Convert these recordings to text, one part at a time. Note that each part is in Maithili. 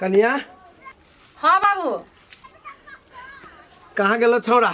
कनिया। हाँ बाबू। कहाँ गेलो छौड़ा?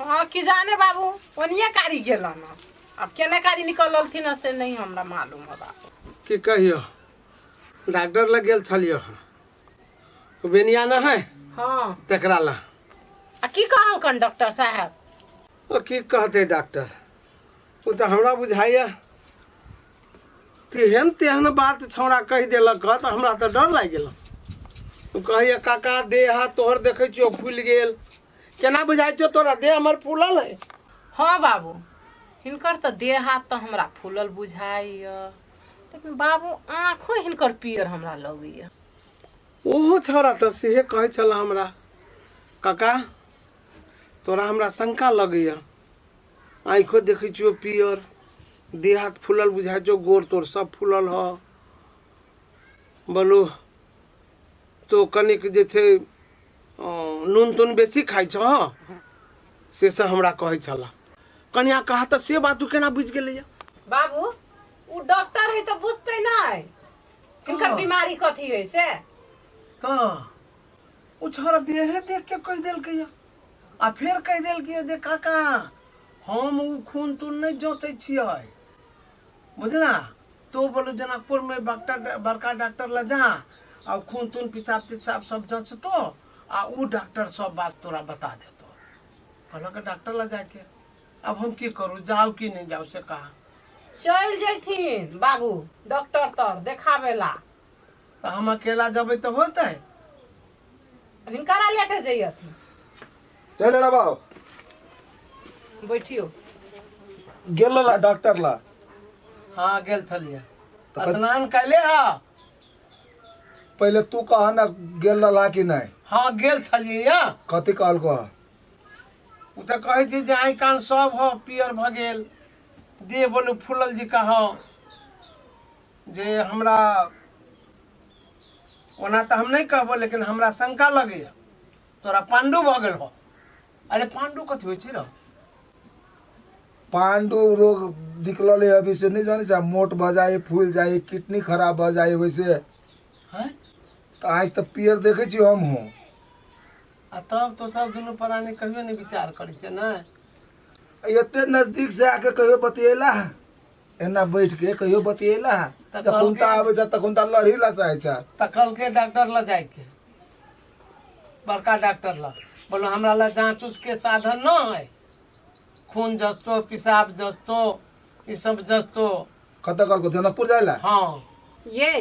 हाँ, की जाने बाबू, ओनिए कारी गेल न, अब केने कारी निकललथिन हँ से नहीं हमरा मालूम है बाबू। की कहियो, डॉक्टर लग गेल छलियो हँ, बेनिया न है। हाँ। तकरा ला। आ की कहलकन डॉक्टर साहब? ओ की कहते डॉक्टर, ओ तऽ हमरा बुझाइया तेहन तेहन बात छौड़ा कहि देलक हँ तऽ हमरा तऽ डर लागि गेल। ओ कहैया, काका, देह हाथ तोहर देखै छियौ फूलि गेल, केना बुझाइ छौ तोरा देह हमर फूलल है? हाँ बाबू, हिनकर तऽ देह हाथ तऽ हमरा फूलल बुझाइया, लेकिन बाबू आँखो हिनकर पियर हमरा लगैया। ओहो छौड़ा तऽ सेहे कहै छल हमरा, काका, तोरा हमरा शंका लगैया, आँखिओ देखै छियौ पियर, देह हाथ फूलल बुझाइ छौ, गोर तोर सब फूलल ह। बोलू तो कनिक जे छै नून तून बेसी खाइ छह, से सब हमरा कहै छला। कनिया कहा तऽ से बात तू केना बुझि गेलैया? बाबू, उ डॉक्टर है तऽ बुझतै नहि हिनकर बीमारी कथी है से। तऽ ओ छोरा देहे देख के कहि देलकै आ फेर कहि देलकै जे काका, हम ओ खून तून नहि जँचै छियै, बुझला तो बोलू जनकपुर में डॉक्टर, बड़का डॉक्टर लग जा आ खून तून पिसाब तिसाब सब जँचतो आ उ डॉक्टर सब बात तोरा बता देतो। कहलक डॉक्टर लग जाके। अब हम की करू, जाउ कि नहीं जाउ से कहा। चल जैथिन बाबू डॉक्टर तर देखावे ला। तऽ हम अकेला जबै तऽ होतै? हिनकरा लेके जइयथिन। चल ना बाबू। बैठियो। गेल ला डॉक्टर ला? हाँ, गेल छलियै। तऽ स्नान कैले हा? पहिले तू कह ना, गेल ला कि नहीं? हाँ, गेल छलियै या। कथी कहलको? ओ तऽ कहै छै जे आँखि कान सब हो पियर भऽ गेल, देह बोलू फूलल जी कहो जे हमरा ओना तऽ हम नहि कहबो, लेकिन हमरा शंका लगैया तोरा पांडु भऽ गेल हो। अरे, पांडु कथी होइ छै रो? पांडु रोग निकलल है अभी, से नहीं जाने छै, मोट भऽ जाए, फूल जाए, किडनी खराब भऽ जाए वैसे। हैं? तऽ आँखि तऽ पियर देखै छी हम हूँ। आ तब तो सब दुनू प्राणी कहियो नहि विचार करै छै ने। एते नजदीक से आके कहियो बतियेला है? एना बैठ के कहियो बतियेला है? तऽ जखुनता कहलकै- आबै छै तखुनता लड़ी ला चाहे छै। तऽ कहलकै डॉक्टर लग जाइके, बड़का डॉक्टर लग। बोलो हमरा लग जाँच उच के साधन न है, खून जस्तो पिसाब जस्तो ई सब जस्तो। कतऽ कहलको, जनकपुर जाय ला? हाँ। ये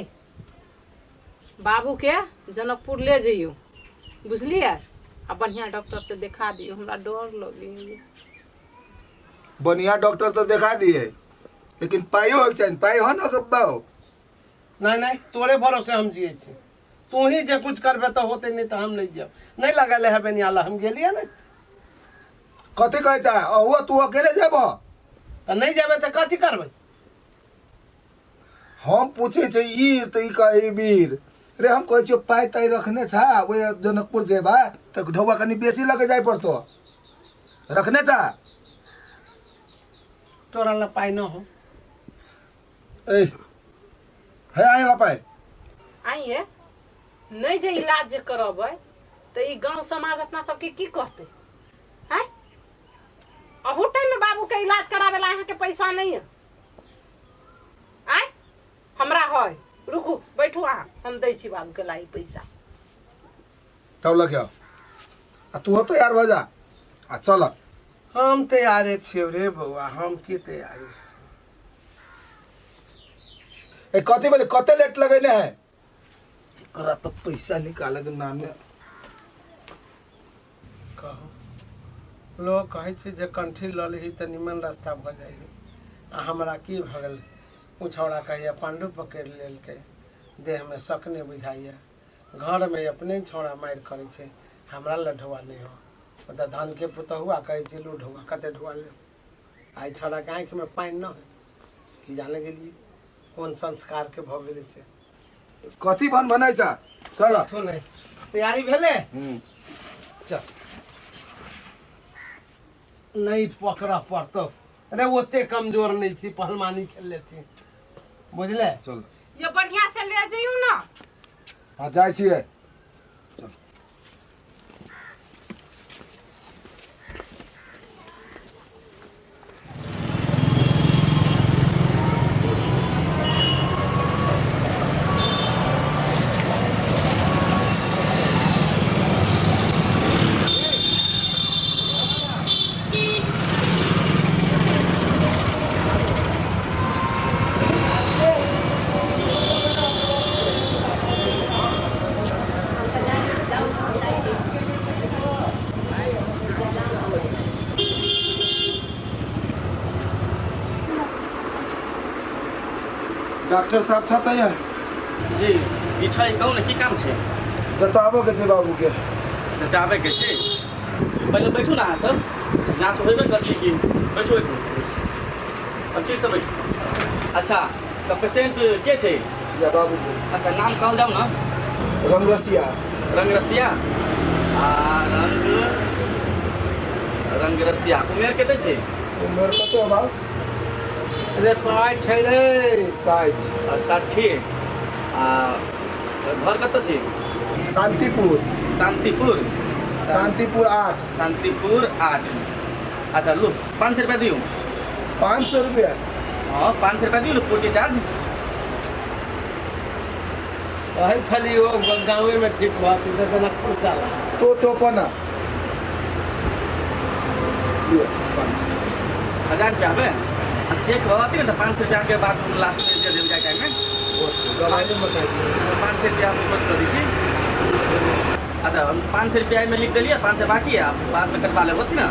बाबू के जनकपुर ले जइयो, बुझलियै? आ बढ़िया डॉक्टर से देखा दियौ, हमरा डर लगैया। बढ़िया डॉक्टर तो देखा दिए, लेकिन पाइयो होके चाही, पाइ हो ना बाबू? नहीं नहीं, तोरे भरोसे हम जिए छी, तू ही जे कुछ करबे तऽ होते, नहीं तऽ हम नहीं जियब। नहीं लगल है बेनियाला, हम गेलियै ने। कथी कहै छै अहुआ, तू अकेले जेबह? तऽ नहीं जेबै तऽ कथी करबै? हम पूछे छै ई तऽ ई कहै वीर रे, हम कहै छियौ पाइ ताइ रखने छा? ओहि जनकपुर जेबा तऽ ढौआ कनि बेसी लगे जाय पड़तो, रखने छा? तोरा लग पाइ न हो। ए है आएगा पाइ। आइए नहि, जे इलाज जे करबै तऽ ई गांव समाज अपना सबके की कहतै? हैं, अहू टाइम में बाबू के इलाज करावे ला अहाँके पैसा नहीं है? आय, हमरा है, रुकू, बैठू अहाँ, हम दै छी बाबू के लाई पैसा। तब लग आओ आ तू तैयार भऽ जा आ चल। हम तैयारे छियौ रे बौआ, हम की तैयारी। ए, कथी बोले, कते लेट लगेने है एकरा तो पैसा निकाले के नामे। कहू, लोग कहै छै जे कंठी लऽ लही तऽ निमन रास्ता भऽ जाइ है, आ हमरा की भऽ गेल? ओ छौड़ा कहैया पाण्डु पकड़ि लेलकै, देहमे शक नहि बुझाइया, घरमे अपने छौड़ा मारि करै छै, हमरा लए ढौआ नहि हो। ओतऽ धनके पुतहुआ कहै छै लू ढौआ, कते ढौआ लेब? आइ छौड़ाके आँखिमे पानि नहि है, की जाने गेलियै कोन संस्कारके भऽ गेलै से। कथी बन बनाइ छ, चल। कथो नहि, तैयारी भेलै? चल, नहि पकड़ऽ पड़तौ अरे, ओते कमजोर नहि छी, पहलवानी खेलले छी, बुझले? चल। ये बढ़िया से ले जइयो ना। हाँ जाइ छियै। डॉक्टर साहब छथि यहाँ? जी जी छै। कहू ने, की काम छै? जचाबो के छै बाबू के। जचाबै के छै? पहिले बैठू ने अहाँ सब, जाँच होबे करती की। बैठू बैठू, अथी से बैठू। अच्छा, तऽ पेशेंट के छै? या बाबू के। अच्छा, नाम कहल जाउ ने। रंगरसिया। रंगरसिया, आ रंग रंगरसिया। उमेर कते छै? उमेर कते हो बाप? अरे 60 है रे। 60। आ, 60। आ घर कतऽ छै? शांतिपुर। शांतिपुर। शांतिपुर 8। शांतिपुर 8। अच्छा, लू 500 रुपया दियौ। 500 रुपया? हाँ, 500 रुपया दियौ ने, पूर्ति चार्ज। कहै छली ओ गाँवे में ठीक भऽ जेतै, जनकपुर चला। तो चौपना लिअ 500। 1000 रुपया हवे आ चेक रहती ने तऽ 500 रुपया के बाद लास्ट में दे देब जाय टाइम में। दवाइ नहि बताइ दियौ। 500 रुपया हम नोट कऽ दै छी। अच्छा, हम 500 रुपया एहिमे लिख देलियै, 500 बाकी है, आप बाद में कटवा लेब होती ना।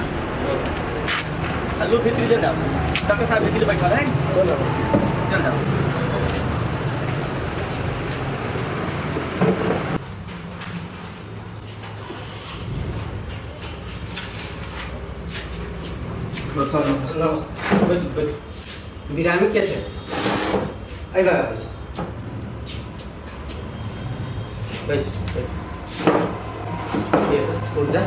आ लू, भीतरी चल जाओ, डॉक्टर साहब भीतरी बैठल है। चलो। चल जाओ। नमस्कार। बैठू बैठू। बिरामी के छै? एहि लगा बैस, बैस बैठ। ये उठ जा।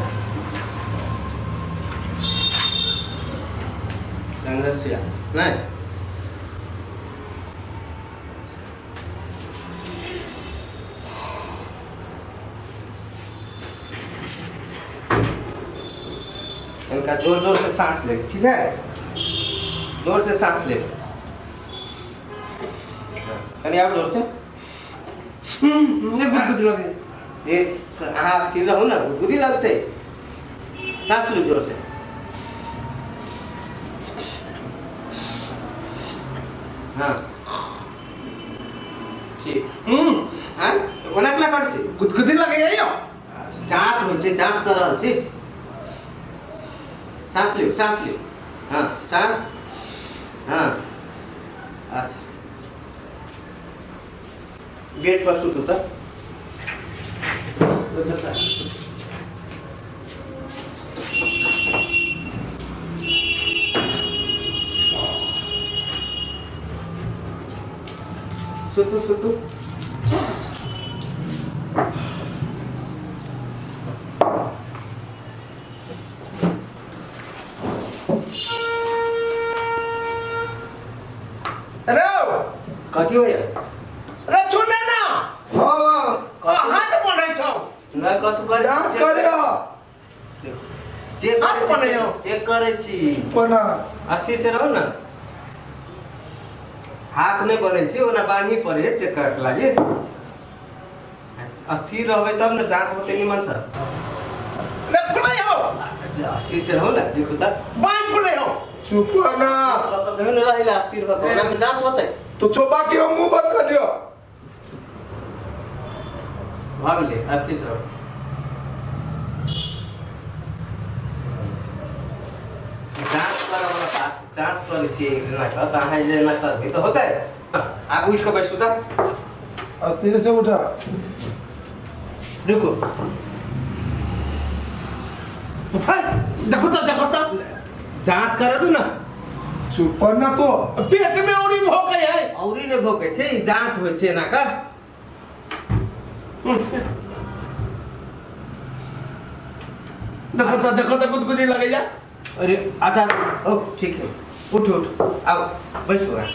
रंगरसिया नहीं? इनका जोर जोर से सांस ले, ठीक है? जोर से सांस ले। कनी और जोर से। नहि गुदगुदी लगे। ये अहाँ स्थिर रहू ने, गुदगुदी लगतै। सांस लू जोर से। हाँ, ठीक। हाँ, ओना केना करै छी? गुदगुदी लगे यौ। जाँच होइ छै, जाँच कऽ रहल छी। साँस लिउ, साँस लिउ। हाँ, साँस। हाँ, अच्छा, बेड पर सुतू तऽ। सुतू सुतू। अरे। कथी होइए? अरे सुने ना। हाँ। हाथ बनै छौ। नहि, कथू करै? जाँच करियो। चेक हाथ करै छी, बनैयौ। चेक करै छी। कोना? अस्थिर से रहू ने। हाथ नहि बनै छै, ओना बान्हि पड़े है चेक करैके लागि। अस्थिर रहबै तब ने जाँच होतै निमन से। अरे फुलै हो। अस्थिर से रहू ने, देखू तऽ। बाँहि फुलै हो। चुप ना। देखू ने, रहै अस्थिर भऽ कऽ, ओनामे जाँच होतै। तो चोपा के मुंह बंद कर दियो। भऽ गेलै, अस्थिर से रहू। जाँच करऽ वाला बात, जाँच करै छियै एना कऽ तऽ अहाँ जे एना करबै तऽ होतै? आब उठि कऽ बैसू तऽ। अस्थिर से उठा। रुकू। देखो तऽ, देखो तऽ। जाँच करऽ दू ने। चुप ना तो। पेट में औरी भोकै है। औरी नहि भोकै छै, ई जाँच होइ छै एना कऽ। देखो तऽ, देखो तऽ, गुदगुदी लगैया। अरे अच्छा, ओ ठीक है, उठ उठ, आउ बैठू। अहाँ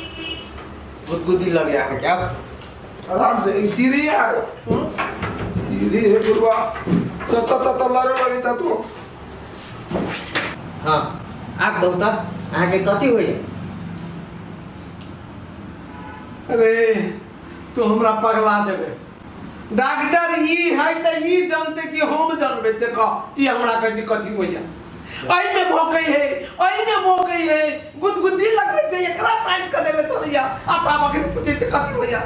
गुदगुदी लगे अहाँके आब। आराम से, ई सीढ़ी है। छी रे हे गुरुआ जतऽ ततऽ लड़े लगै छ तू। हँ, आब कहू तऽ अहाँके कथी होइए? अरे तू हमरा पगला देबे। डॉक्टर ई है तऽ ई जानते कि हम जानबे से कह, ई हमरा कहै छै कथी होइया। एहिमे भोकै है, एहिमे भोकै है, गुदगुदी लगबै छै, एकरा टाइट कऽ देले चलैया आ ताबा के पूछै छै कथी होइया।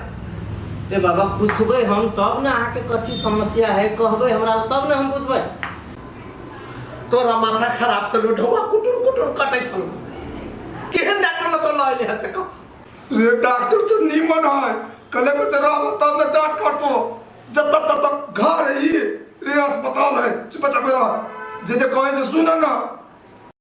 रे बाबा, पूछबै हम तब ने अहाँके कथी समस्या है, कहबै हमरा तब ने हम बुझबै। तोरा माथा खराब छलो, ढौआ कुटुर कुटुर कटै छलो, केहन डॉक्टर लग तो लऽ एले से कह। रे डॉक्टर तो नीमन है, कले में चला तब न जांच करतो। जब तक तब तक घर है ये रे अस्पताल है, चुप चाप रह, जे जे कहे से सुन ना।